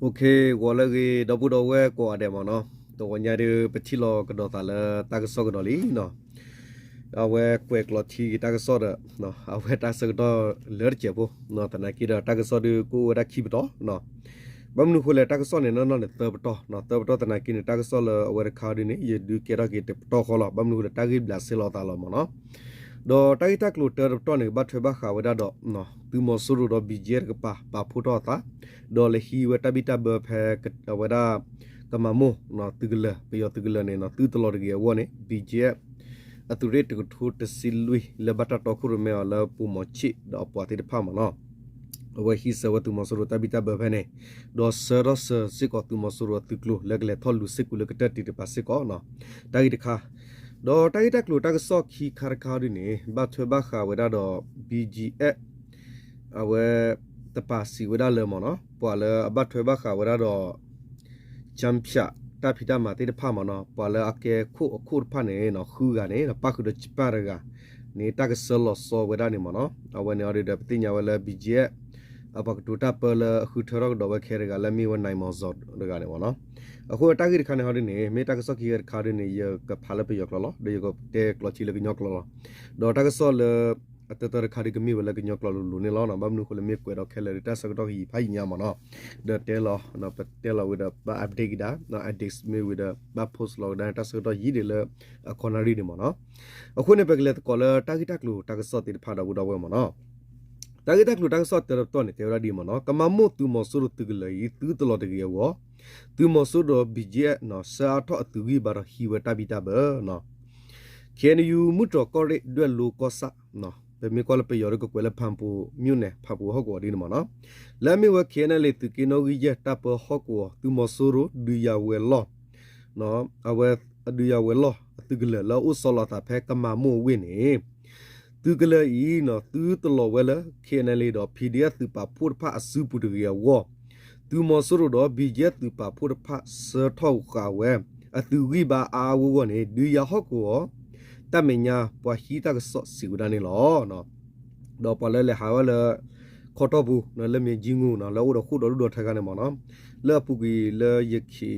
ဂီၤလၢအဂ့ၤ ဒီပုၢ်ဒီဝဲၢ်ကိးဂၤဒဲးမ့ၢ်နီၤ, တဂီၤညါဒီး ပထံၣ်လိာ်ကဒီးသးလၢတၢ်ကစီၣ်ကဒီးလံနီၤ. အဝဲကွဲးကျိးထံက့ၤတၢ်ကစီၣ်ဒီး အဝဲတၢ်ဆၢကတီၢ်လၢတစဲးဖိ, သနာ်က့ဒီးတၢ်ကစီၣ်ဒုးကအိၣ်ဝဲဒၣ်ခံပတီၢ်နီၤ. ဘၣ်မနုၤဃိလဲၣ် တၢ်ကစီၣ်န့ၣ်နီၢ်နီၢ်န့ၣ်သၢပတီၢ်နီၤ, သၢပတီၢ်သနာ်က့န့ၣ် တၢ်ကစီၣ်လၢအဝဲတခါဒုးန့ၣ် ယဒုးကဲထီၣ်က့ၤတပတီၢ်ဃီလီၤ. ဘၣ်မနုၤဃိလဲၣ် တၢ်ဂ့ၢ်ဘျးစဲလီၤသးလီၤမ့ၢ်နီၤ. ဒီးတၢ်ဂ့ၢ်တၢ်ကျိၤတၢတပတီၢ်န့ၣ် ကဘၣ်ထွဲဘၣ်ဃးဝဲဒၣ်ဒီး သုးမီၤစိရိၤဒီး ဘံၣ်ကၠဲၣ် တကပၤ ပာ်ဖှိၣ်ထီၣ်အသး ဒီးလဲၤဟံးဝဲတၢ်ဘံၣ်တၢ်ဘၢဖဲ အဝဲဒၣ် ကမၤမိၢ်သုးကလၢၤ ပယီၤသုးကလၢၤန့ၣ်နီၤ, သုတလီၤတဂ့ၤအဂီၢ်န့ၣ် ဘံၣ်ကၠဲၣ် အသုးရ့ၣ်တကထိတဆံလွံၢ် လၢဘၣ်တၢ်တီခိၣ်ရိၣ်မဲအီၤလၢဘိၣ်မီၤဆ့ၣ်ဒီးအပှၤသ့ၣ်တဖၣ်မ့ၢ်နီၤ, အဝဲဟံးဆၢဝဲသုးမီၤစိရိၤတၢ်ဘံၣ်တၢ်ဘၢဖဲန့ၣ်, ဒီးဆှၢထီၣ်ဆှၢစ့ၢ်ကီးသုးမီၤစိရိၤအသုးကျိၤလၢကလဲၤထီၣ်လူၤစ့ၢ်ကီးလၢကတၢၢ်တံၢ်တကပၤစ့ၢ်ကီးနီၤ. တၢ်ဂ့ၢ်တခါ, ဒီးတၢ်ဂ့ၢ်တၢ်ကျိၤတၢ်ကစီၣ်ခံခါတခါဒုးန့ၣ် ဘၣ်ထွဲဘၣ်ဃးဝဲဒၣ်ဒီး ဘံၣ်ကၠဲၣ် အဝဲတပၤစံးဝဲဒၣ်လၢမ့ၢ်နီၤ, ပှၤလၢအဘၣ်ထွဲဘၣ်ဃးဝဲဒၣ်ဒီး ကၠၣ်ဖၠး တၢ်ဖံးတၢ်မၤသ့ၣ်တဖၣ်မ့ၢ်နီၤ, ပှၤလၢအကဲခိၣ်အခိၣ်တဖၣ်န့ၣ်နီၤ ဃုဂၤန့ၣ် ပၣ်ဃုာ်ဒီးကၠၣ်ပၣ်တဂၤန့ၣ် တၢ်ကဆှၢလီၤဆီဝဲဒၣ်န့ၣ်မ့ၢ်နီၤ. အဝဲန့ၣ်အီၤဒုးဒီး ပသ့ၣ်ညါဝဲလၢ ဘံၣ်ကၠဲၣ် အပှၤကတိၤတၢ်ပၢလၢအဃုထၢထီၣ်ကဒီးဝဲခဲတဂၤလၢအမ့ၢ်ဝဲ နၢၣ်မီၤစီၤ တဂၤန့ၣ်မ့ၢ်နီၤ. အဃိတၢ်ဂ့ၢ်တခါန့ၣ်ဟီဒုးန့ၣ် မ့ၢ်တၢ်ကစီၣ်ခံခါတခါဒုးန့ၣ် ယကဖးလၢပယီၤကျိာ်လီၤ, ဒီးယကတဲကျိးထံလၢကညီကျိာ်လီၤ. ဒီးတၢ်ကစီၣ်လၢ အတၢတၢတခါဒုးကမ့ၢ်ဝဲလၢကညီကျိာ်လိၤလိၤန့ၣ်လီၤ. ဘၣ်မနုၤအဃိလဲၣ် မ့ၢ်ကွဲးဒီးခဲလၢာ်ဒီး တၢ်ဆၢကတီၢ်ကယံာ်ဖးယံာ်ညါမ့ၢ်နီၤ, ဒီးတဲလီၤ ပတဲလီၤဝံၤဒီး ဘၣ် update ကဒါ edit မ့ၢ်ဝံၤဒီး ဘၣ် post လီၤကဒါန့ၣ် တၢ်ဆၢကတီၢ်ယံာ်ဒံးလၢအခီနၣ်ရံၣ်န့ၣ်မ့ၢ်နီၤ. အဃိန့ၣ် ပကလဲၤသကိးလၢတၢ်ဂ့ၢ်တၢ်ကျိၤတၢ်ကစီၣ်သ့ၣ်တဖၣ်ဒီပုၢ်ဒီဝဲၢ်မ့ၢ်နီၤ. တၢ်ဂ့ၢ်တၢ်ကျိၤတၢ်ကစီၣ်တၢတပတီၢ်န့ၣ် တဲဝဲဒၣ်ဒ်မ့ၢ်နီၤ, ကမၤမိၢ်သုးမီၤစိရိၤသုးကလၢၤအံၤ သုတလီၤတဂ့ၤအဂီၢ် သုးမီၤစိရိၤဒီး ဘံၣ်ကၠဲၣ် ဆှၢအါထီၣ်အသုးဂံၢ်ဘါဒီးဟံးဝဲတၢ်ဘံၣ်တၢ်ဘၢ KNU မုၢ်တြီၢ်ကီၢ်ရ့ၣ် ဒွဲၣ်လိကီၢ်ဆၣ်, ပမ့ၢ်ကွၢ်လၢပယီၤဒီးကကွဲးလၢ ဖၣ်ပူၤ မြို့နယ် ဖၣ်ပူၤဟီၣ်ကဝီၤဒ်န့ၣ်မ့ၢ်နီၤ, လၢအမ့ၢ်ဝဲ KNLA သုးက့နီၣ်ဂံၢ်ယဲၢ်တၢ်ပၢဟီၣ်ကဝီၤ သုးမီၤစိရိၤ ဒုးယၤဝဲၤလီၢ် အဝဲ ဒုးယၤဝဲၤလီၢ်အသုးကလၢၤလၢအအိၣ်ဆီလီၤအသးဖဲကမၤမိၢ်အဝ့ၢ်န့ၣ် သုးကလၢၤအံၤ သုတလီၤဝဲလၢ KNLA ဒီး PDF သုးပာ်ဖှိၣ်တဖၣ်အစုပူၤတဂ့ၤအဂီၢ် သုးမီၤစိရိၤဒီး ဘံၣ်ကၠဲၣ် သုးပာ်ဖှိၣ်တဖၣ် ဆှၢထီၣ်ဃာ်ဝဲ အသုးဂံၢ်ဘါအါအါဂီၢ်ဂီၢ်န့ၣ် ဒုးယၤဟီၣ်ကဝီၤ တၢ်မဲာ်ညါပှၤဟံးတၢ်ကစီၣ်စံးဝဲဒၣ်န့ၣ်လီၤ. ဒီးပှၤလၢလဲၤဟးဝဲလၢ ခီတီၢ်ပူၤ လၢမ့ၢ်ကၠံငူနီၤ လၢအိၣ်ဒီးဃိၣ်ဒီးဒူၣ်ဒီးထၢခါန့ၣ်မ့ၢ်နီၤ, လၢအပူၤကွံာ်လၢယခံး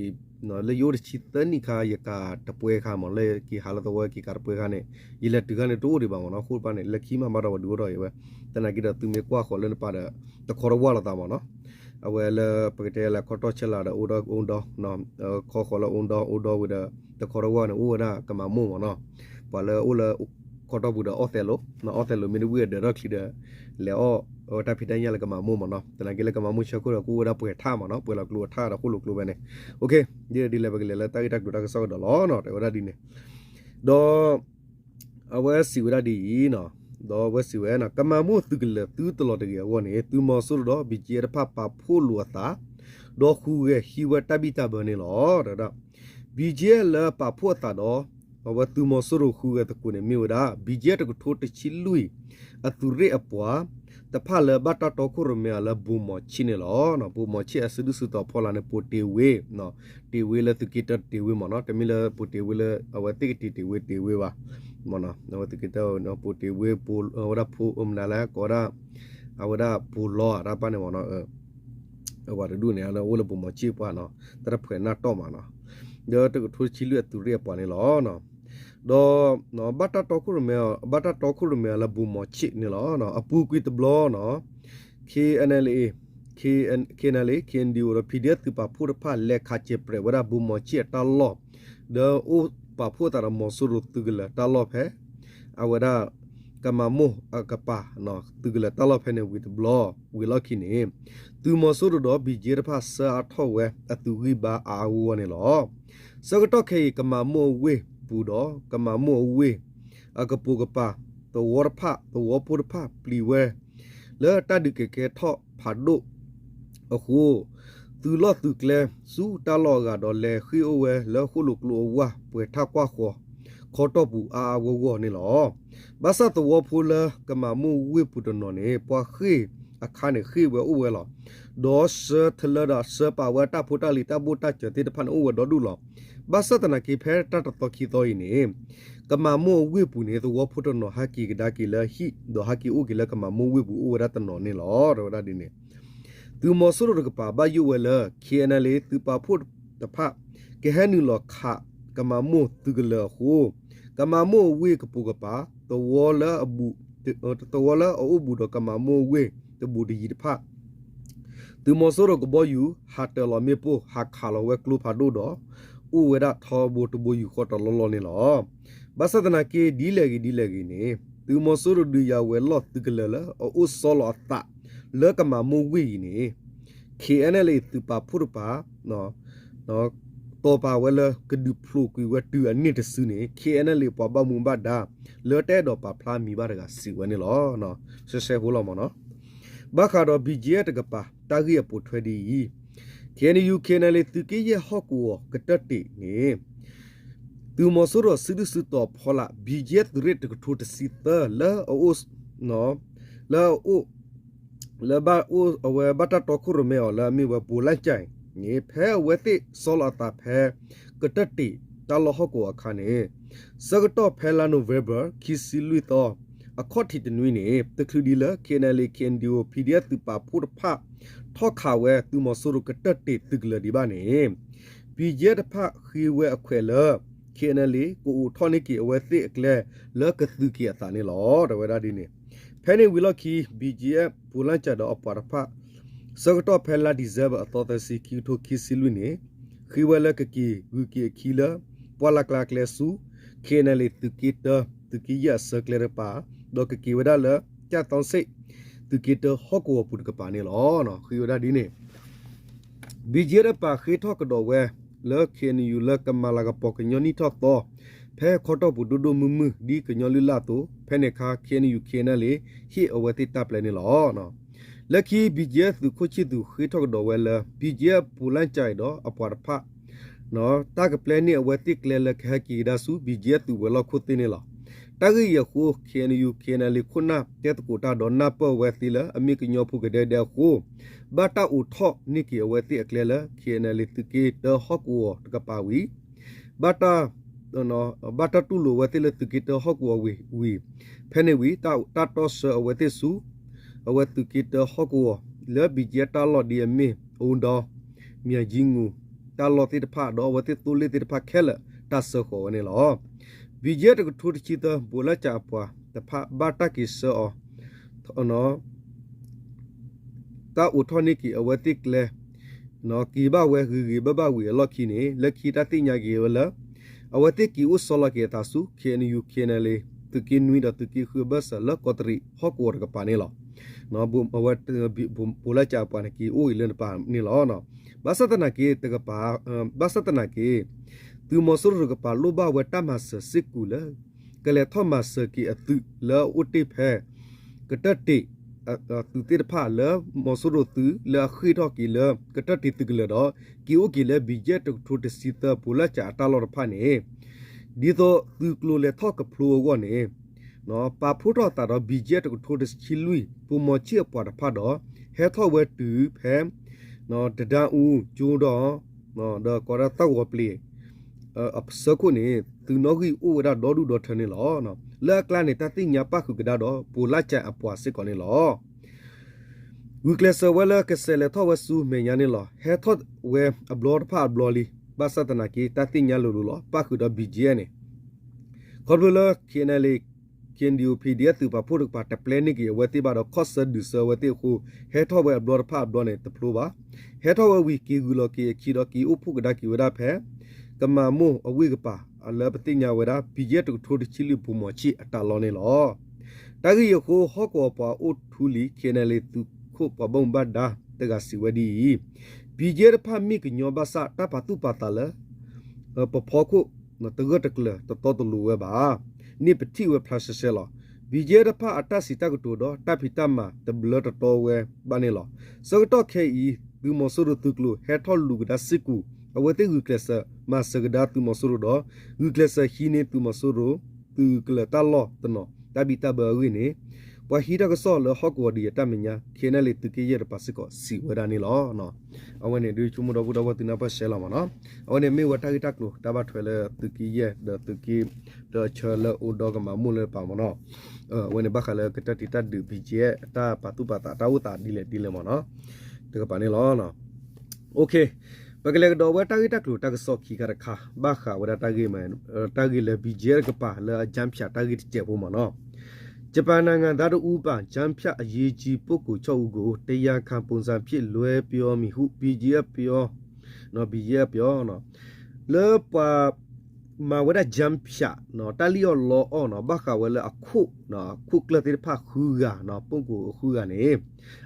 လၢယအိၣ်တဆံသၢနံၣ်ခါ ယကၤတပွဲခါမ့ၢ် လၢက့ၤဟးလၢသဝီက့ၤကၤတပွဲခါန့ၣ် ယလဲၤတုၤခါန့ၣ် တအိၣ်ဒံးဘၣ်မ့ၢ်နီၤ, ဃိၣ်တဖၣ်န့ၣ် လၢခံမးဘၣ်ဒီးပှၤဒုးအိၣ်ထီၣ်အံၤဝဲ, သနာ်က့ဒီးသုမ့ၢ်ကွၢ်ဃီၤလၢနပၤဒီး တခီတဝၢ်လိာ်သးမ့ၢ်နီၤ, အဝဲလၢပကတဲလၢခီတီၢ်ဆဲးလၤဒီးအိၣ်ဒီးအိၣ်ဒီး ခီဃီၤလၢအိၣ်ဒီးအိၣ်ဒီးဝံၤဒီး တခီတဝၢ်န့ၣ် အိၣ်ဝဲဒၣ်ကမၤမိၢ်မ့ၢ်နီၤ, ပှၤလၢအိၣ်လၢ ခီတီၢ်ပူၤဒီးအီၣ်သဲးလိာ်, အီၣ်သဲးလိာ်မ့ၢ်တဝံၣ်အဒၢးထီၣ်ချံဒီး လဲၤအီၣ်ဝဲတၢ်ဖံးတၢ်ညၣ်လၢကမၤမိၢ်မ့ၢ်နီၤ, သနာ်က့လၢကမၤမိၢ်ဆၢခိၣ်ဒီးကအိၣ်ဝဲဒၣ်ပှဲၤထၣ်မ့ၢ်နီၤ, ပှဲၤလီၤကျိၤထၣ်ဒီးဃိၣ်လိာ်ကျိဖဲန့ၣ်, ဒ်လဲၣ်ဒ်လဲၣ် ပကလဲၤလၢတၢ်ဂ့ၢ်တၢ်ကျိၤတၢ်ကစီၣ်ကဒီးလီၤနီၤ, တဲဝဲဒၣ်ဒ်န့ၣ်, ဒီး အဝဲစံးဝဲဒၣ်ဒ်အံၤ, ဒီးအဝဲစံးဝဲ ကမၤမိၢ်သုးကလၢၤသုတလီၤတဂ့ၤအဂီၢ်န့ၣ် သုးမီၤစိရိၤဒီး ဘံၣ်ကၠဲၣ်တဖၣ်ပာ်ဖှိၣ်လိာ်အသး, ဒီးဃုဂဲၤဟံးဝဲတၢ်ဘံၣ်တၢ်ဘၢန့ၣ်လီၤ. ဒီး ဘံၣ်ကၠဲၣ်လၢပာ်ဖှိၣ်အသးဒီး အဝဲသုးမီၤစိရိၤဃုဂဲၤသကိးန့ၣ်မ့ၢ်ဝဲဒၣ် ဘံၣ်ကၠဲၣ်တကထိတဆံလွံၢ် အသုးရ့ၣ်အပှၤ တဖၣ်လၢဘၣ်တၢ်တီခိၣ်ရိၣ်မဲအီၤလၢဘိၣ်မီၤဆ့ၣ်န့ၣ်လီၤ. ဘိၣ်မီၤဆ့ၣ်အစုဒုၣ်စုတီၤဖီလာ်န့ၣ် ပိာ်တ့ၢ်ဝ့, တ့ၢ်ဝ့လၢသုးက့တၢတ့ၢ်ဝ့မ့ၢ်နီၤ, တမ့ၢ်လၢပိာ်တ့ၢ်ဝ့လၢ အဝဲသ့ၣ်ကတ့ၢ်တ့ၢ်ဝ့တ့ၢ်ဝ့ဘၣ်, အဝဲသ့ၣ်ကတၢ ပိာ်တ့ၢ်ဝ့ အဝဲဒၣ်ဖိမနုၤလဲၣ် ကိးဝဲဒၣ် အဝဲဒၣ်ပိာ်လီၤတၢ်ပၢ်န့ၣ်မ့ၢ်နီၤ, အဝဲတဒူၣ်န့ၣ် အိၣ်လၢဘိၣ်မီၤဆ့ၣ်ပှၤနီၤ, တၢ်တဖှဲးနၢ်တီၢ်မးနီၤ, ဒီးတကထိတဆံလွံၢ်အသုးရ့ၣ်အပှၤန့ၣ်လီၤ. ဒီး ဘၣ်တၢ်တီခိၣ်ရိၣ်မဲ ဘၣ်တၢ်တီခိၣ်ရိၣ်မဲအီၤလၢဘိၣ်မီၤဆ့ၣ်န့ၣ်လီၤ. အပူၤကွံာ်တဘျီနီၤ KNLA, KNLA, KNDO ဒီး PDF သုးပာ်ဖှိၣ်တဖၣ် လဲၤခးစဲးပြဲးဝဲဒၣ်ဘိၣ်မီၤဆ့ၣ်အတၢ်လီၢ်, ဒီးအိၣ်ပာ်ဖှိၣ်သးဒီးမီၤစိရိၤသုးကလၢၤတၢ်လီၢ်ဖဲ အဝဲဒၣ် ကမၤမိၢ်အကပၤ သုးကလၢၤတၢ်လီၢ်ဖဲန့ၣ်ဝံၤတဘျီ, ဝံၤလီၢ်ခံန့ၣ် သုးမီၤစိရိၤဒီး ဘံၣ်ကၠဲၣ်တဖၣ်ဆှၢအါထီၣ်ဝဲအသုးဂံၢ်ဘါအါအါဂီၢ်ဂီၢ်န့ၣ်လီၤ. ဆၢကတီၢ်ခဲအံၤ ကမၤမိၢ်အဝ့ၢ်ပူၤဒီး ကမၤမိၢ်အဝ့ၢ် အကပိာ်ကပၤ သဝီတဖၣ် သဝီဖိတဖၣ်ပျံၤဝဲ လၢတၢ်ဒုးကဲၤကဲထီၣ်ဖးဒိၣ်အဃိ သုးလီၢ်သုးကျဲဆူတၢ်လီၢ်အဂၤဒီး လဲၤဃ့ၢ်အိၣ်ဝဲလၢဃိၣ်လိာ်ကျိအဝၢ် ပှဲၤထၣ်ကွၢ်ဃီၤ ခီတီၢ်ပူၤအါအါဂီၢ်ဂီၢ်န့ၣ်လီၤ. ဘၣ်ဆၣ်သဝီဖိလၢကမၤမိၢ်ဝ့ၢ်ပူၤတနီၤန့ၣ် ပှၤဃ့ၢ်အခါန့ၣ်ဃ့ၢ်ဝဲအိၣ်ဝဲလီၤ. ဒီးဆှၢထလၢဒီးဆှၢပာ်ဝဲတၢ်ဖိတၢ်လံၤတၢ်ဘိၣ်တၢ်စၢၤသ့ၣ်တဖၣ်န့ၣ်အိၣ်ဝဲဒီဒူၣ်လီၤ. ဘၣ်ဆၣ်သနာ်က့ဖဲတၢ်တသီခံသီအံၤန့ၣ် ကမၤမိၢ်အဝ့ၢ်ပူၤန့ၣ် သဝီဖိတနီၤဟဲက့ၤကဒါက့ၤလၢဟံၣ် ဒီးဟဲက့ၤအိၣ်က့ၤလၢကမၤမိၢ်ဝ့ၢ်ပူၤအိၣ်ဝဲဒၣ်တနီၤန့ၣ်လီၤ. တဲဝဲဒၣ်ဒ်န့ၣ် သုးမီၤစိရိၤတကပၤဘၣ်ယိၣ်ဝဲလၢ KNLA သုးပာ်ဖှိၣ်တဖၣ် ကဟဲနုာ်လီၤခးကမၤမိၢ်သုးကလၢၤအဃိ, ကမၤမိၢ်အဝ့ၢ်ကပိာ်ကပၤ သဝီလၢအအိၣ်ဘူးဒီးကမၤမိၢ်အဝ့ၢ်တဘူးတယံၤတဖၣ် သုးမီၤစိရိၤကဘီယူၤ ဟးတၢၤလီၤမ့ၣ်ပိၢ် ဟးခးလီၤဝဲကျိဖးဒိၣ်ဒီး အိၣ်ဝဲဒၣ်ထီဘိတဘိယူၢ်ဃီတလီၢ်လီၢ်န့ၣ်လီၤ. ဘၣ်ဆၣ်သနာ်က့ ဒ်လဲၣ်ဂ့ၤဒ်လဲၣ်ဂ့ၤန့ၣ် သုးမီၤစိရိၤဒုးယၤဝဲၤလီၢ်သုးကလၢၤလၢအအိၣ်ဆီလီၤအသး လၢကမၤမိၢ်ဝ့ၢ်အံၤန့ၣ် KNLA သုးပာ်ဖှိၣ်တကပၤ တီၢ်ပာ်ဝဲလၢကဒုးဖျိးကွံာ်ဝဲတုၤအန့ၢ်တစုန့ၣ် KNLA ပှၤဘၣ်မူဘၣ်ဒါ လၢတအဲၣ်ဒိးပာ်ဖျါမံၤဘၣ်တဂၤစံးဝဲန့ၣ်လီၤ. ရှဲရှဲဖိလီၤမ့ၢ်နီၤ. ဘၣ်ဃးဒီး BGF တကပၤ တၢ်ဂ့ၢ်အပိာ်ထွဲဒ်အံၤ, KNU KNLA သုးက့ယဲၢ်ဟီၣ်ကဝီၤကတၢၢ်တ့ၢ်န့ၣ် သုးမီၤစိရိၤစုဒုၣ်စုတီၤဖီလာ် BGF သုးရ့ၣ်တကထိတဆံသၢ လၢအအိၣ် လၢအအိၣ် လၢဘၣ်အဝဲဘၣ်တၢ်တီခိၣ်ရိၣ်မဲအီၤလၢအမ့ၢ်ဝဲ ဘိးလၣ်ကၠဲးန့ၣ် ဖဲအဝဲသ့ၣ်ဆီလီၤအသးဖဲ ကတၢၢ်တ့ၢ်တၢ်လီၢ်ဟီၣ်ကဝီၤအခါန့ၣ် ဆၢကတီၢ်ဖဲလါနိၣ်ဝ့ဘၢၣ် ခံဆံလွံၢ်သီ အခီၣ်ထံးတနွံန့ၣ် တချုးဒံးလၢ KNLA KNDO PDF သုးပာ်ဖှိၣ်တဖၣ် ထီၣ်ခးဝဲသုးမီၤစိရိၤကတၢၢ်တ့ၢ်သုးကလၢၤဒံးဘၣ်န့ၣ် BGF တဖၣ်ဃ့ဝဲအခွဲးလၢ KNLA ကအိးထီၣ်န့ၢ်က့ၤအဝဲသ့ၣ်အကျဲလၢကသုးက့ၤအသးန့ၣ်လီၤ. တဲဝဲဒၣ်ဒ်န့ၣ် ဖဲန့ၣ်ဝံၤလီၢ်ခံ BGF ဘိးလၣ်ကၠဲးဒီးအပှၤတဖၣ် ဆၢကတီၢ်ဖဲလါဒံၣ်စဲဘၢၣ်အသီသၢဆံ ခံကထိခံဆံလွံၢ်န့ၣ် ဃ့ဝဲလၢကက့ၤဂုၤက့ၤအခံလၢ ပှၢ်လၢ်ကျါအကျဲဆူ KNLA သုးက့တၢ သုးက့ယဲၢ်အဆၢကျဲတကပၤ ဒီးကက့ၤဝဲဒၣ်လၢ ကၠၣ်သီစ့ၣ် သုးက့တၢဟီၣ်ကဝီၤပူၤတကပၤန့ၣ်လီၤ. ဃ့ဝဲဒၣ်ဒ်န့ၣ် BGF တကပၤဃ့ထီၣ်ကဒီးဝဲလၢ KNU လၢကမၤလၤကပီၤကညီနံၣ်ထီၣ်သီ ဖဲခီတီၢ်ပူၤဒိၣ်ဒိၣ်မုၢ်မုၢ် ဒ်ကညီလုၢ်လၢ်အသိး ဖဲန့ၣ်အခါ KNU KNLA ဟ့ၣ်အဝဲသ့ၣ်တၢ်ပျဲန့ၣ်လီၤ. လၢခံ BGF သုးခိၣ်ဆံၣ်သူးဃ့ထီၣ်ကဒီးဝဲလၢ BGF ဘိးလၣ်ကၠဲးဒီးအပှၤတဖၣ် တၢ်ကပျဲန့ၢ်အဝဲသ့ၣ်ကျဲလၢကဟဲက့ၤကဒါဆူ BGF သုးဝဲၤလီၢ်ခိၣ်သ့ၣ်န့ၣ်လီၤ. တၢ်ဂ့ၢ်အံၤအဃိ KNU KNLA ခိၣ်နၢ်တဲသကိးတၢ်ဒီးနၢ်ပၢၢ်ဝဲသ့လၢအမ့ၢ်ကညီဖိကဒဲကဒဲအဃိ ဘၣ်တၢ်အိးထီၣ်န့ၢ်က့ၤအဝဲသ့ၣ်အကျဲလၢ KNLA သုးက့တၢဟီၣ်ကဝီၤတကပၤဝံၤ ဘၣ်တၢ် ဘၣ်တၢ်တူၢ်လိာ်အဝဲသ့ၣ်လၢသုးက့တၢဟီၣ်ကဝီၤဝံၤဝံၤ ဖဲန့ၣ်ဝံၤ တၢ် တၢ်တီဆှၢအဝဲသ့ၣ်ဆူ အဝဲသုးက့တၢဟီၣ်ကဝီၤ လၢ BGF တၢ်လီၢ်ဒ်အမ့ၢ် အိဒီ မၠဲကၠံငူၤ တၢ်လီၢ်သ့ၣ်တဖၣ် ဒီးအဝဲသ့ၣ်သိလ့ၣ်သ့ၣ်တဖၣ်ခဲလၢာ် တၢ်စၢဃီၤဝဲန့ၣ်လီၤ. BGF တကထိတဆံသၢ ဘိးလၢကၠဲးအပှၤတဖၣ် ဘၣ်တၢ်က့ၤဆှၢအီၤ တၢ်အိးထီၣ်န့ၢ်က့ၤအဝဲသ့ၣ်ကျဲ က့ၤဘၣ်ဝဲဂ့ၤဂ့ၤဘၣ်ဘၣ်ဝံၤအလီၢ်ခံန့ၣ် လၢခံတၢ်သ့ၣ်ညါက့ၤဝဲလၢ အဝဲသ့ၣ်က့ၤအိၣ်ဆီလီၤက့ၤအသးဆူ KNU KNLA သုးက့နွံဒီးသုးက့ဃုအဘၢၣ်စၢၤလၢကီးတရံးဟီၣ်ကဝီၤတကပၤန့ၣ်လီၤ. အဝဲ ဘိးလၢကၠဲးအပှၤန့ၣ် က့ၤအိၣ်အံၤလၢတပၤန့ၣ်လီၤ. ဘၣ်ဆၣ်သနာ်က့ တကပၤ ဘၣ်ဆၣ်သနာ်က့ သုးမီၤစိရိၤတကပၤလိၣ်ဘၣ်ဝဲတၢ်မၤစၢၤစ့ၢ်ကီးလၢ ကလဲၤထီၣ်မၤစၢၤက့ၤအသုးလၢအအိၣ်တ့ၢ်ဖဲ ကတၢၢ်တ့ၢ် သုးသ့ၣ်တဖၣ်လၢမီၤစိရိၤသုးလၢအဃ့ၢ်ထီၣ်က့ၤလၢကတၢၢ်တ့ၢ်သုးကလၢၤဒီး က့ၤအိၣ်က့ၤလၢ BGF တကထိတဆံသၢ ဘိးလၢကၠဲးအတၢ်လီၢ်တဖၣ်န့ၣ် ဒ်သိးသုးကျိၤလဲၤထီၣ်ကဖျိအဂီၢ်န့ၣ် ပာ်ဖှိၣ်ထီၣ်အသးဒီး BGF တကထိတဆံလွံၢ် ပိာ်မီၤဆံၣ်အပှၤတဖၣ်ဒီး ဟဲထီၣ်ဝဲတုၤဖဲ တဒါအူကၠိဒီး ဒီးကိးဒၣ်သၣ်ဂီၤပျ့ၤ အဆၢခိၣ်န့ၣ် သုးနီၣ်ဂံၢ်အိၣ်ဝဲဒၣ်ဒီဒူၣ်ဒီထၢန့ၣ်လီၤ. လၢအကျါန့ၣ် တၢ်သ့ၣ်ညါပၣ်ဃုာ်ကဒါဒီး ဘိးလၢကၠဲးအပှၤစ့ၢ်ကီးန့ၣ်လီၤ. ဂုာ်ကျဲးစၢးဝဲလၢကဆဲးလဲၤထီၣ်ဝဲဆူမဲာ်ညါန့ၣ်လီၤ. ဟဲထီၣ်ဝဲအဘျီတဖၣ်အဘျီလံ. ဘၣ်ဆၣ်သနာ်က့ တၢ်သ့ၣ်ညါလိၤလိၤလီၤ. ပၣ်ဃုာ်ဒီး BGF န့ၣ် ခီဖျိလၢ KNLA KNDO PDF သုးပာ်ဖှိၣ်တကပၤတပျဲန့ၢ်က့ၤအဝဲသ့ၣ်ဘၣ်ဒီး ခီၣ်ဆၢဒုးဆၢအဝဲသ့ၣ်အဃိ ဟဲထီၣ်ဝဲအဘျီတဖၣ်အဘျီန့ၣ်တဖျိဘၣ်. ဟဲထီၣ်ဝဲဝံၤ က့ၤဂုာ်လီၤက့ၤအခံဒီး က့ၤအိၣ်ဖှိၣ်ကဒါက့ၤဝဲဒၣ်ဖဲ ကမၤမိၢ်အဝ့ၢ်ကပၤ လၢပသ့ၣ်ညါဝဲဒၣ် BGF တကထိတဆံလွံၢ် ပိာ်မီၤဆံၣ်အတၢ်လီၢ်န့ၣ်လီၤ. တၢ်ဂ့ၢ်အံၤအဃိ ဟီၣ်ကဝီၤပှၤအိၣ်ထူလံၤ KNLA သုးခိၣ်ပှၤဘၣ်မူဘၣ်ဒါတဂၤစံးဝဲဒ်အံၤ, BGF တဖၣ်မ့ၢ်ကညီဘၣ်ဆၣ် တၢ်ပာ်သူၣ်ပာ်သးလၢ ပဖီခိၣ် တဂၢၢ်တကျၢၤတတီတလိၤဝဲဘၣ်န့ၣ် ပထံၣ်ဝဲဖျါရှဲရှဲလီၤ. BGF တဖၣ်အတၢ်စံးတၢ်ကတိၤဒီးတၢ်ဖံးတၢ်မၤတဘျၢတတီဝဲဘၣ်န့ၣ်လီၤ. ဆၢကတီၢ်ခဲအံၤ သုးမီၤစိရိၤသုးကျိၤဟဲထီၣ်လူၤကဒါစ့ၢ်ကီး အဝဲသ့ၣ်ဂုာ်ကျဲးစၢးမၤစၢၤကဒါသုးမီၤစိရိၤဒီး ဂုာ်ကျဲးစၢးဟံးန့ၢ်သုးမီၤစိရိၤ သုးကလၢၤတၢ်လီၢ်တနီၤ တၢ်ဘံၣ်တၢ်ဘၢအဂ့ၢ်န့ၣ် ပှၤဟံးထီၣ်ကစီၣ်လၢဟီၣ်ကဝီၤဒ်အတၢ်မဲာ်ညါ KNLA သုးက့ယဲၢ်တကပၤစ့ၢ်ကီးစံးဝဲဒၣ်န့ၣ်လီၤ. အဝဲန့ၣ်ဒုးဆိကမိၣ်ဒီပုၢ်ဒီဝဲၢ်သုနၢ်ပၢၢ်ရှဲလီၤမ့ၢ်နီၤ. အဝဲန့ၣ်မ့ၢ်ဝဲတၢ်ဂ့ၢ်တၢ်ကျိၤတၢ်ဘၣ်ထွဲလၢသုးက့ယဲၢ်ဒီးသုးက့တၢအဆၢလၢအိၣ်ဒီးကမၤမိၢ်လၢတကပၤမ့ၢ်နီၤ. အဝဲန့ၣ်ဘၣ်ဃးလၢကတၢၢ်တ့ၢ်တၢ်ဒုး BGF တၢ်ပာ်သူၣ်ပာ်သးတၢ်အိၣ်သးဒ်လဲၣ်ဒ်လဲၣ်မ့ၢ်နီၤ. တကပၤန့ၣ်လီၤ. ပကလဲၤကဒီးဝဲတၢ်ဂ့ၢ်တၢ်ကျိၤတၢ်ကစီၣ်ခံခါတခါ ဘၣ်ဃးဝဲဒၣ်တၢ်ဂ့ၢ်မး တၢ်ဂ့ၢ်လၢ ဘီၣ်ကၠံၣ်အဲၣ် တကပၤလၢအကၠၣ်ဖၠးတၢ်ဂ့ၢ်တစဲးဖိမးနီၤ. ဂျပန်နိုင်ငံသားတစ်ဦးပါ ကၠၣ်ဖၠးအရေးကြီးပုဂ္ဂိုလ်ခြောက်ဦးကို တရားခံပုံစံဖြင့်လွှဲပြောမည်ဟု ဘီၣ်ကၠံၣ်အဲၣ် ပြော ဘီၣ်ကၠံၣ်အဲၣ် ပြော လၢပှၤ မၤဝဲဒၣ်ကၠၣ်ဖၠး တၢ်လံၣ်အီၣ်လီအီၣ်နီၤ ဘၣ်ဃးဝဲလၢအခိၣ် အခိၣ်ကျၢၢ်သ့ၣ်တဖၣ်ဃုဂၤနီၤ ပုဂ္ဂိုလ်ဃုဂၤန့ၣ်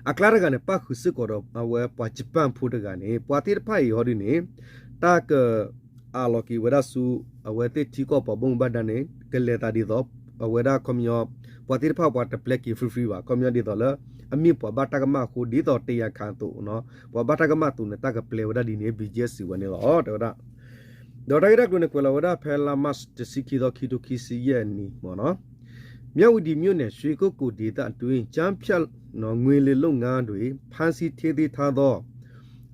အကျါတဂၤန့ၣ် ပၣ်ဃုာ်စ့ၢ်ကီးဒီးအဝဲပှၤကၠပၣ်ဖိတဂၤန့ၣ် ပှၤသ့ၣ်တဖၣ်အံၤဟီဒ်န့ၣ် တၢ်က အးလီၤက့ၤဝဲဒၣ်ဆူ အဝဲသ့ၣ်ထံကီၢ်ပှၤဘၣ်မူဘၣ်ဒါန့ၣ် ကလဲၤသးဒ်သိး အဝဲဒၣ်ခီပညီ ပှၤသ့ၣ်တဖၣ်ပှၤတပျဲက့ၤ free free ဘၣ် ခီပညီဒ်သိးလၢ အမ့ၢ်ပှၤဘၣ်တၢ်ကမၣ်အဃိ ဒ်သိး တရားခံ အသိး ပှၤဘၣ်တၢ်ကမၣ်အသိးန့ၣ် တၢ်ကပျဲဝဲဒၣ်ဒ်န့ၣ် ဘီၣ်ကၠံၣ်အဲၣ် စံးဝဲန့ၣ်လီၤ တဲဝဲဒၣ်. ဒီးတၢ်ဂ့ၢ်တၢ်ကျိၤန့ၣ် ကွဲးလီၤဝဲဒၣ်ဖဲလါမး တဆံခံသီ ခံထိခံဆံယဲၢ်နံၣ်မးနီၤ မြဝတီမြို့နယ် ရွှေကုက္ကိုဒေသအတွင်း ကျားဖြန့်ငွေလိမ်လုပ်ငန်းတွင် ဖမ်းဆီးထိန်းသိမ်းထားသော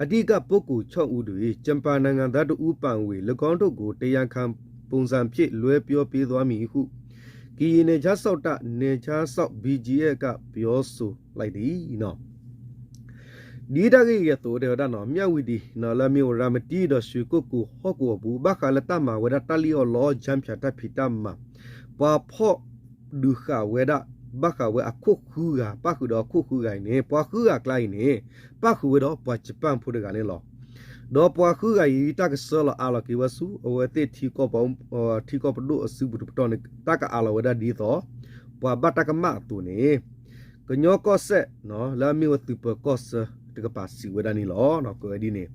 အဓိကပုဂ္ဂိုလ်ခြောက်ဦးတွင် ဂျပန်နိုင်ငံသားတစ်ဦးပါဝင် ၎င်းတို့ကို တရားခံပုံစံဖြင့် လွှဲပြောပေးသွားမည်ဟု ကရင်နယ်ခြားစောင့်တပ် နယ်ခြားစောင့် ဘီၣ်ကၠံၣ်အဲၣ် က ပြောဆိုလိုက်သည် ဒ်တၢ်ဂ့ၢ်အံၤအသိး တဲဝဲဒၣ်နီၤ မြဝတီ လၢအမ့ၢ်ဝဲရၤမတံ ဒီး ရွှေကုက္ကို ဟီၣ်ကဝီၤပူၤ ဘၣ်ဃးလၢတၢ်မၤဝဲဒၣ်တၢ်လံၣ်အီၣ်လီအီၣ် ကၠၣ်ဖၠးတၢ်ဖံးတၢ်မၤ ပှၤဖီၣ်ဒုးဃာ်ဝဲဒၣ် ဘၣ်ဃးဝဲအခိၣ်ဃုဂၤ ပၣ်ဃုာ်ဒီးအခိၣ်ဃုဂၤအံၤန့ၣ် ပှၤဃုဂၤအကျါအံၤန့ၣ် ပၣ်ဃုာ်ဝဲဒီးပှၤကၠပၣ်ဖိတဂၤန့ၣ်လီၤ. ဒီးပှၤဃုဂၤအံၤ တၢ်ကဆှၢလီၤအးလီၤက့ၤဝဲဆူ အဝဲသ့ၣ်ထံကီၢ်ပ ထံကီၢ်ပဒိၣ်အစုပူၤတပတီၢ်န့ၣ် တၢ်ကအးလီၤဝဲဒၣ်ဒ်သိး ပှၤဘၣ်တၢ်ကမၣ်အသိးန့ၣ် ကညီကီၢ်စဲၣ် လၢအမ့ၢ်ဝဲသုးပၢၤကီၢ်ဆၢတကပၤစံးဝဲဒၣ်န့ၣ်လီၤ. ကွဲးဝဲဒ်န့ၣ်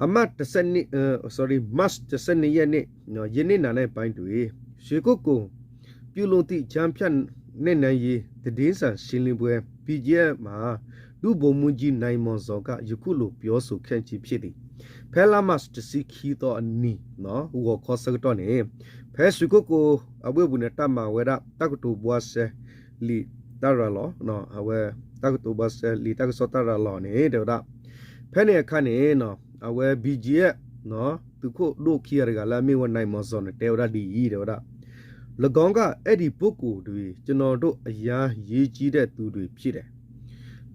အမှတ် တဆယ့်နှစ် အ sorry မတ် တစ်ဆယ့်နှစ်ရက်နေ့ ယင်းနက်ပိုင်းတွင် ရွှေကုက္ကို ပြုလုပ်သည့် ကျားဖြန့်နှိမ်နင်းရေး သတင်းစာရှင်းလင်းပွဲ ဘီၣ်ကၠံၣ်အဲၣ် မှာ ဒုဗိုလ်မှူးကြီး နိုင်မောင်ဇော်က ယခုလိုပြောဆိုခဲ့ခြင်းဖြစ်သည်. ဖဲလါမး တဆံခံသီအနံၤ ဂီၤခီဆၢကတီၢ်န့ၣ် ဖဲ ရွှေကုက္ကို အဝ့ၢ်ပူၤန့ၣ် တၢ်မၤဝဲဒၣ် တၢ်ကတိၤဘှါစဲလံာ်တၢ်ရၤလီၤ အဝဲ တၢ်ကတိၤဘှါစဲလံာ်တၢ်ကစီၣ်တၢ်ရၤလီၤန့ၣ် တဲဝဲဒၣ် ဖဲန့ၣ်အခါန့ၣ် အဝဲ ဘီၣ်ကၠံၣ်အဲၣ် သုးခိၣ်ဒိၣ်ခံဂၤတဂၤလၢအမ့ၢ်ဝဲ နိုင်မောင်ဇော် န့ၣ် တဲဝဲဒၣ်ဒ်အံၤ တဲဝဲဒၣ် ၎င်းက အဲဒီပုဂ္ဂိုလ်တွေ ကျွန်တော်တို့အရမ်းအရေးကြီးတဲ့သူတွေဖြစ်တယ်.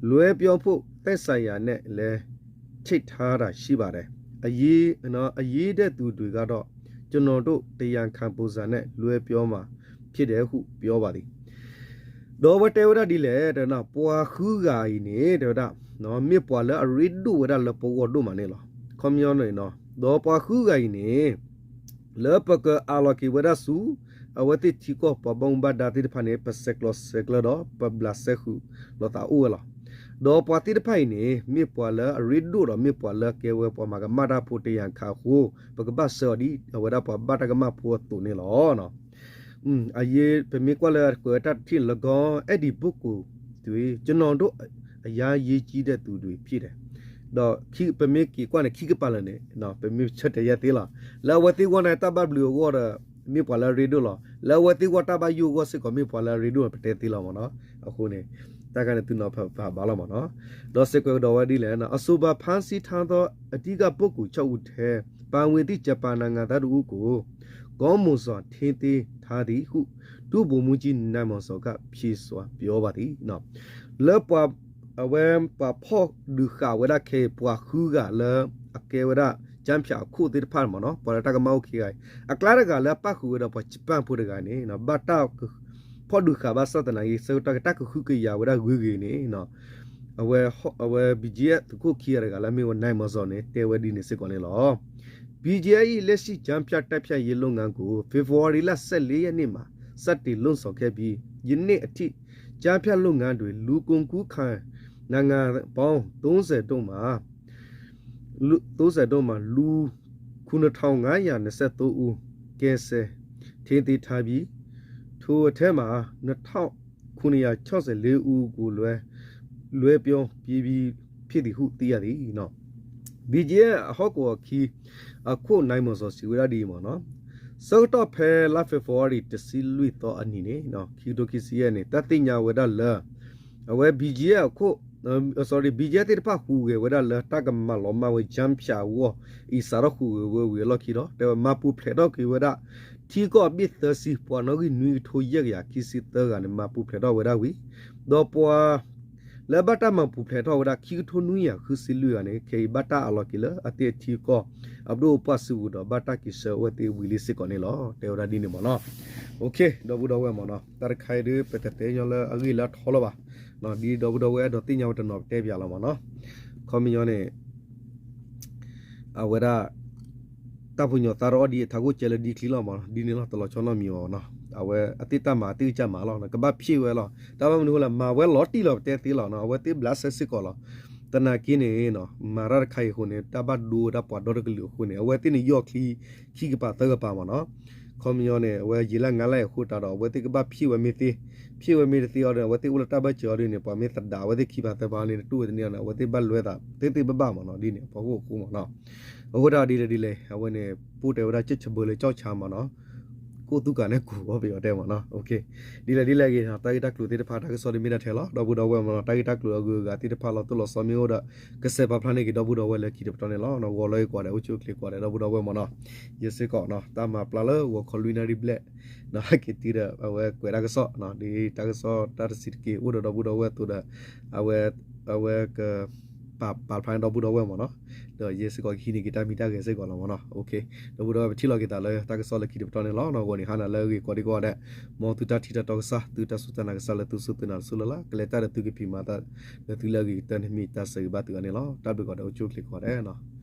လွှဲပြောဖို့ သက်ဆိုင်ရာနဲ့လည်း ချိတ်ထားတာရှိပါတယ်. အရေး အရေးတဲ့သူတွေကတော့ ကျွန်တော်တို့ တရားခံပုံစံနဲ့ လွှဲပြောမှာ ဖြစ်တယ်ဟု ပြောပါသည်. ဒီးအဝဲတဲဝဲဒၣ်ဒ်လဲၣ် တဲဝဲဒၣ် ပှၤဃုဂၤအံၤန့ၣ် တဲဝဲဒၣ် မ့ၢ်ပှၤလၢအရ့ဒိၣ်ဝဲဒၣ်လၢပဂီၢ်ဒိၣ်မးန့ၣ်လီၤ. ခီပညီန့ၣ် ဒီးပှၤဃုဂၤအံၤန့ၣ် လၢပကအးလီၤက့ၤဝဲဒၣ်ဆူ အဝဲသ့ၣ်ထံကီၢ်ပှၤဘၣ်မူဘၣ်ဒါသ့ၣ်တဖၣ်န့ၣ် ပဆဲးကျိးဆဲးကျၢဒီး ပဘျးစဲဃုာ်လိာ်သးအိၣ်ဝဲလီၤ. ဒီးပှၤသ့ၣ်တဖၣ်အံၤန့ၣ် မ့ၢ်ပှၤလၢအရ့ဒိၣ်ဒီး မ့ၢ်ပှၤလၢကဲဝဲပှၤမၤကမၣ်တၢ်ဖိ တရားခံ အဃိ ပကဘၣ်ဆှၢအီၤဒ် အဝဲဒၣ်ပှၤဘၣ်တၢ်ကမၣ်ဖိအသိးန့ၣ်လီၤ. အယ့ ပမ့ၢ်ကွၢ်လၢကွဲးဝဲတၢ်တထံၣ်န့ၣ် လီၤဂီၤ အဲၣ်ဒံး ပုဂ္ဂိုလ် တွင် ကျွန်တော်တို့ အရမ်းအရေးကြီးတဲ့သူတွေဖြစ်တယ်. ဒီးပမ့ၢ်က့ၤကွၢ်န့ၣ် ခံကပၤလၢာ်န့ၣ် ပမ့ၢ်ဆၢတဲာ်ယဲၢ်သ့လီၤ. လၢအဝဲသ့ၣ်ဂီၢ်န့ၣ် တၢ်ဘၣ်ဘျုးအဂီၢ်ဒီး မ့ၢ်ပှၤလၢအရ့ဒိၣ်လီၤ. လၢအဝဲသ့ၣ်ဂီၢ်တၢ်ဘၣ်ယိၣ်အဂီၢ်စ့ၢ်ကီး မ့ၢ်ပှၤလၢအရ့ဒိၣ်လီၤ ပတဲသ့လီၤမ့ၢ်နီၤ. အဃိန့ၣ် တၢ်ခါန့ၣ်သုနီၤဖးဘၣ်လီၤမ့ၢ်နီၤ. ဒီးစ့ၢ်ကီးကဒီးဝဲဒ်လဲၣ် အဆိုပါ ဖမ်းဆီးထားသော အဓိကပုဂ္ဂိုလ်ခြောက်ဦးထဲ ပါဝင်သည့် ဂျပန်နိုင်ငံသားတစ်ဦးကို ခေါင်းမုံစွာ ထိန်းသိမ်းထားသည်ဟု ဒုဗိုလ်မှူးကြီး နိုင်မောင်ဇော်က ဖြေစွာ ပြောပါသည်. လၢပှၤ အဝဲပှၤဖီၣ်ဒုးဃာ်ဝဲဒၣ်ခဲအံၤ ပှၤဃုဂၤလၢ အကဲဝဲဒၣ် ကၠၣ်ဖၠးအခိၣ်သ့ၣ်တဖၣ်မ့ၢ်နီၤ ပှၤလၢတၢ်ကမၣ်အိၣ်ခံဂၤအံၤ အကျါတဂၤလၢအပၣ်ဃုာ်ဝဲဒီးပှၤကၠပၣ်ဖိတဂၤန့ၣ် ဘၣ်တၢ် ဖီၣ်ဒုးဃာ်ဘၣ်ဆၣ်သနာ်က့ ဆၢကတီၢ်ကတၢ်ကဟုကယာ်ဝဲဒၣ်ဂ့ၤဂ့ၤန့ၣ် အဝဲ အဝဲ ဘီၣ်ကၠံၣ်အဲၣ် သုးခိၣ်ခံဂၤတဂၤလၢအမ့ၢ်ဝဲ နိုင်မောင်ဇော် န့ၣ် တဲဝဲဒ်န့ၣ်စ့ၢ်ကီးန့ၣ်လီၤ. ဘီၣ်ကၠံၣ်အဲၣ် ၏ လက်ရှိ ကျားဖြန့်တိုက်ဖျက်ရေးလုပ်ငန်းကို ဖေဖော်ဝါရီလ ဆယ့်လေးရက်နေ့မှာ စတင်လုပ်ဆောင်ခဲ့ပြီး ယနေ့အထိ ကျားဖြန့်လုပ်ငန်းတွင် လူကုန်ကူးခံနိုင်ငံပေါင်း သုံးဆယ်တို့မှာ လူ သုံးဆယ်တို့မှာ လူ ခုနစ်ထောင်ငါးရာနှစ်ဆယ့်သုံးဦး ကယ်ဆယ် ထိန်းသိမ်းထားပြီး ထိုအထဲမှာ နှစ်ထောင်ခုနစ်ရာခြောက်ဆယ့်လေးဦးကို လွှဲ လွှဲပြောင်းပြီးပြီဖြစ်သည်ဟု သိရသည်. ဘီၣ်ကၠံၣ်အဲၣ် အဟီၣ်ကဝီၤခံ အခိၣ် နိုင်မောင်ဇော် စံးဝဲဒၣ်ဒ်အံၤမ့ၢ်နီၤ ဆၢကတီၢ်ဖဲလါ February တဆံလွံၢ်သီအနံၤန့ၣ် ခံကထိခံဆံယဲၢ်န့ၣ် တၢ်သ့ၣ်ညါဝဲဒၣ်လၢ အဝဲ ဘီၣ်ကၠံၣ်အဲၣ် အခိၣ် sorry ဘီၣ်ကၠံၣ်အဲၣ် သ့ၣ်တဖၣ်ဟူးဂဲၤဝဲဒၣ်လၢတၢ်ကမၤလီၤမၢ်ဝဲ ကၠၣ်ဖၠးအဂီၢ်အံၤ စးထီၣ်ဟူးဂဲၤဝဲဝံၤအလီၢ်ခံဒီး တဲဝဲမၤပူၤဖျဲးထီၣ်က့ၤဝဲဒၣ် ထံကီၢ်အဘ့ၣ်သၢဆံ ပှၤနီၣ်ဂံၢ်နွံကထိယဲၢ်ကယၤခံဆံသၢဂၤန့ၣ် မၤပူၤဖျဲးထီၣ်ဝဲဒၣ်ဝံၤ ဒီးပှၤ လၢဘၣ်တၢ်မၤပူၤဖျဲးထီၣ်ဝဲဒၣ် ခံကထိနွံကယၤဃုဆံလွံၢ်ဂၤန့ၣ် ခဲအံၤဘၣ်တၢ်အးလီၤက့ၤလၢအသ့ၣ်အထံအကီၢ် အပဒိၣ်အပှၢ်စုပူၤဒီး ဘၣ်တၢ်က့ၤဆှၢအဝဲသ့ၣ်ဝံၤလံစ့ၢ်ကီးန့ၣ်လီၤ. တဲဝဲဒၣ်ဒ်န့ၣ်မ့ၢ်နီၤ. ဒီပုၢ်ဒီဝဲၢ်မ့ၢ်နီၤ, တၢ်တခါအံၤဒ် ပတတဲညီလၢအဂ့ၢ်လၢအထီလီၤဘၣ်. ဒ်ဒီပုၢ်ဒီဝဲၢ်အဲၣ်ဒိးသ့ၣ်ညါဝဲတနီၤ ပတဲပၠးလီၤမ့ၢ်နီၤ. ခီပညီန့ၣ် အဝဲဒၣ် တၢ်ဖိညီသးတအီၣ်ဒ်အထးခိၣ်ကဲလၢဒ်ချံလီၤမ့ၢ်နီၤ, ဒ်န့ၣ်လီၤ တလီၤဆီနီတမံၤဘၣ်နီၤ. အဝဲအသ့ၣ်တၢ်မၤအသ့ၣ်ကစၢ်မၤလီၤ, ကဘၣ်ဖျ့ၣ်ဝဲလီၤ. တၢ်ဘၣ်မနုၤအဃိလဲၣ် မၤဝဲလီၤတံၢ်လီၤ ပတဲသ့လီၤနီၤ, အဝဲသ့ၣ်ဘျးစဲစ့ၢ်ကီးလီၤ. သနာ်က့န့ၣ် မၤတၢ်တခါအံၤအဃိန့ၣ် တၢ်ဘၣ်ဒိဝဲဒၣ်ပှၤဒီတကလုာ်အဃိန့ၣ် အဝဲသ့ၣ်န့ၣ်ယီၢ်ချံ ခံကပၤသၢကပၤမ့ၢ်နီၤ. ခီပညီန့ၣ် အဝဲယံာ်လၢငါးလါအံၤအဃိသတးဒီး အဝဲသ့ၣ်ကဘၣ်ဖျ့ၣ်ဝဲမ့ၢ်သ့, ဖျ့ၣ်ဝဲမ့ၢ်တသ့အီၤဒီး အဝဲသ့ၣ်အိၣ်လၢတၢ်ဘၢၣ်စၢၤအီၤဒ်န့ၣ် ပှၤမ့ၢ်သဒးအဝဲသ့ၣ်ခံပၤသၢပၤန့ၣ် တတူၢ်ဝဲတန့ၢ်အီၤန့ၣ် အဝဲသ့ၣ်ဘၣ်လွဲသးသ့သ့ဘၣ်ဘၣ်မ့ၢ်နီၤ, ဒ်န့ၣ် ပှၤကအိၣ်အဃိမ့ၢ်နီၤ. အဃိတၢ်ဒ်လဲၣ်ဒ်လဲၣ် အဝဲန့ၣ် ပူၣ်တဲဝဲဒၣ် ကၠၢၣ်ဆၢဘၢလၢကၠီၣ်ဆၣ်မ့ၢ်နီၤ, ကိၣ်သူၣ်ကၤနဲၣ်ကိၤ ပယီၤတဲမ့ၢ်နီၤ. ဒ်လဲၣ်ဒ်လဲၣ်ဂ့ၤ တၢ်ဂ့ၢ်တၢ်ကျိၤသ့ၣ်တဖၣ် တၢ်ကစီၣ်ဒ်မ့ၢ်ဒၣ်ထဲလီၤ ဒီပုၢ်ဒီဝဲၢ်မ့ၢ်နီၤ, တၢ်ဂ့ၢ်တၢ်ကျိၤအဂုၤအဂၤသ့ၣ်တဖၣ်လီၤတိၢ်လီၤဆီမ့ၢ်အိၣ်ဒီး ကစဲးပာ်ဖျါန့ၢ်က့ၤဒီပုၢ်ဒီဝဲၢ်လၢခံတပတီၢ်န့ၣ်လီၤ. ဂီၤလၢအံၤကိးဂၤဒဲး အိၣ်ဆူၣ်အိၣ်ချ့ကိးဂၤဒဲး ဒီပုၢ်ဒီဝဲၢ်မ့ၢ်နီၤ. ယဲစ့ၢ်ကီး တၢ်မၤပျၢ်လၢဂီၤခီလွံၢ်နၣ်ရံၣ်ဘျဲၣ် က့ၤတုၤဒီး အဝဲကွဲးတၢ်ကစီၣ် ဒ်တၢ်ကစီၣ်တၢ်တဆံးတက့ၢ် အိၣ်ဒီးဒီပုၢ်ဒီဝဲၢ်အသိးဒီး အဝဲ အဝဲက ပာ်ဖျါန့ၢ်ဒီပုၢ်ဒီဝဲၢ်မ့ၢ်နီၤ, ဒီးယဲစ့ၢ်ကီးကဟံးန့ၢ်က့ၤတၢ်မံတၢ်ဂဲၤစ့ၢ်ကီးလီၤမ့ၢ်နီၤ. ဒီပုၢ်ဒီဝဲၢ် ပထံၣ်လိာ်က့ၤသးလၢတၢ်ကစီၣ်လၢခံတပတီၢ်န့ၣ်လီၤ. ဂီၤန့ၣ်ဟါနၤလၢအဂ့ၤကိးဒံကိးဂၤဒဲး, မ်သုတၢ်ထံၣ်တၢ်တီကစၢ် သုတၢ်စူၢ်တၢ်နာ်ကစၢ်လၢသုစူၢ်သုနာ်တစိၢ်လၢ်လၢ် ကလဲၤတၢ်ဒီးသုကဖံးမၤသး လၢသုလၢအဂ့ၤကတၢၢ်န့ၣ်မ့ၢ်တၢ်ဆၢဂ့ၤဘၣ်သုဂၤန့ၣ်လီၤ. တၢ်ဘျုးကိးဂၤဒဲး အိၣ်ဆူၣ်အိၣ်ချ့ကိးဂၤဒဲး